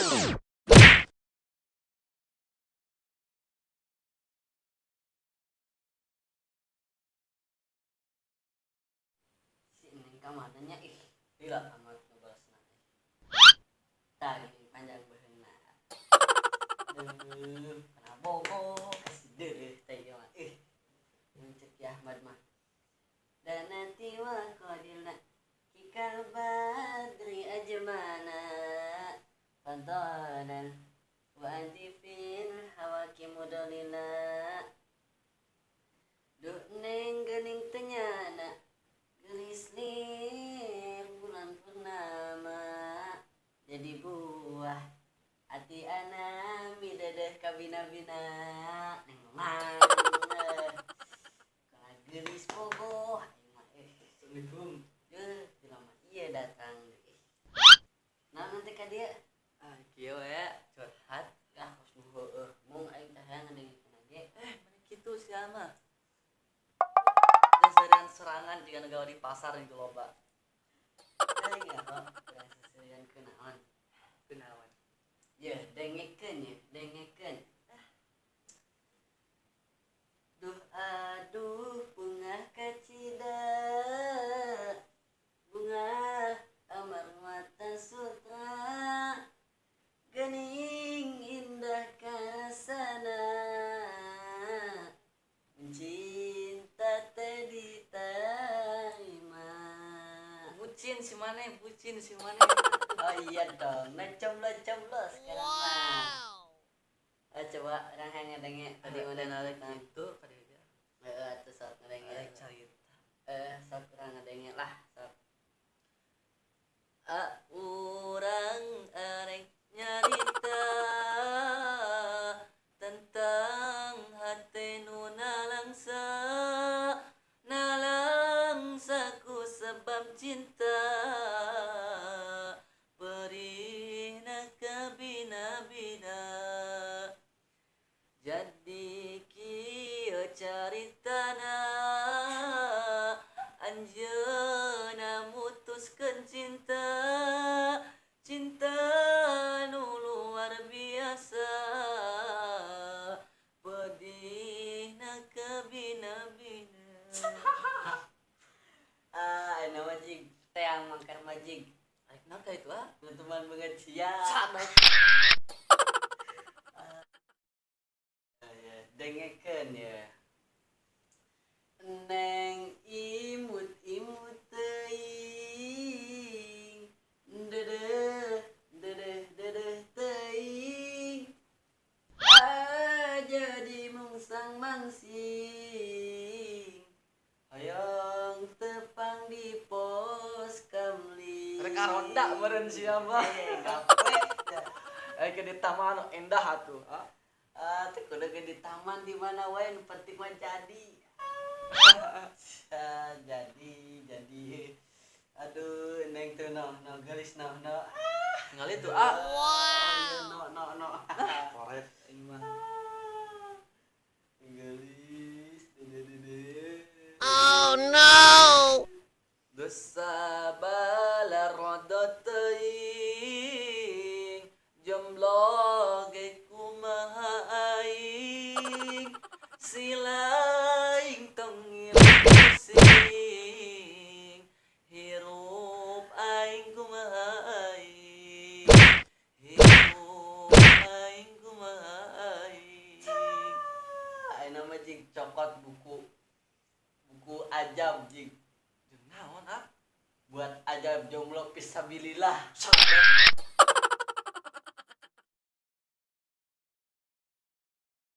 Si Neng ka mana nya ih. Lila amat ngebalasna. Tah geuning panjang beuheungna. Duh, kana bogo kasih deuleuh teh ieu mah. Ih. Mun ceuk Ki Ahmad mah. Danati wa qadilna kikal badri ajmana fadalan wa anti fil hawaki mudalila. Duh neng geuning teu nyana geulis lir bulan purnama jadi buah hati ana midadeh kabina-bina neng mang kana geulis bogoh aing mah Assalamualaikum. Deuh jelema ieu datang deui. Naon nanti ka dieu? Ah, kieu we curhat. Ah, kos nu heueuh mung aing teh hayang ngadengikeun ge. Mana kitu sia mah. Seserian serangan jika negawa di pasar di loba. Aing ya, urang seserian kunaon? Kunaon? Ye, dengekeun ye, dengekeun. Duh aduh bunga kacida bunga amar mata sutra gening indah kasana cinta teh diterima. Bucin si maneh, bucin si maneh. Oh iya dong, nah comblo-comblo sekarang mah. Coba orang yang ngedenge tadi mana nalek gitu tadi aja. Heeh, atuh sok ngedenge. Carita. Sok urang ngedenge lah, sok. Urang arek nyarita tentang hate nu nalangsa, nalangsa ku sebab cinta perihna kabina-bina. Jadi kieu caritana anjeunna mutuskeun cinta, cinta nu luar biasa pedihna kabina-bina. Ah, aya majig teang mangkar majig. Arek naon ka itu ah? Teman banget sia. Sabar. Dengekeun ya. Neng imut-imut teuing. Dedeh dedeh dedeh teuing. Ah, jadi mungsang mangsing. Hoyong tepang di pos kamli. Rek ronda meureun sia mah. Gaplek. Ke di taman anu endah atuh. Ah, teu kudu ge di taman di mana wae nu penting mah jadi. Jadi. Aduh, neng teu no, no geulis no, no. Ngali tuh ah. Wow. No, no, no. Koret aing mah. Geulis, dede dede. Oh no. Dosa bala roda teuing jomblo ge kumaha aing silaing tong ngilu pusing hirup aing kumaha aing hirup aing kumaha aing. Ayeuna mah jig cokot buku buku ajab jig. Jeung naon ah? Buat ajab jomblo fisabilillah. Sabar.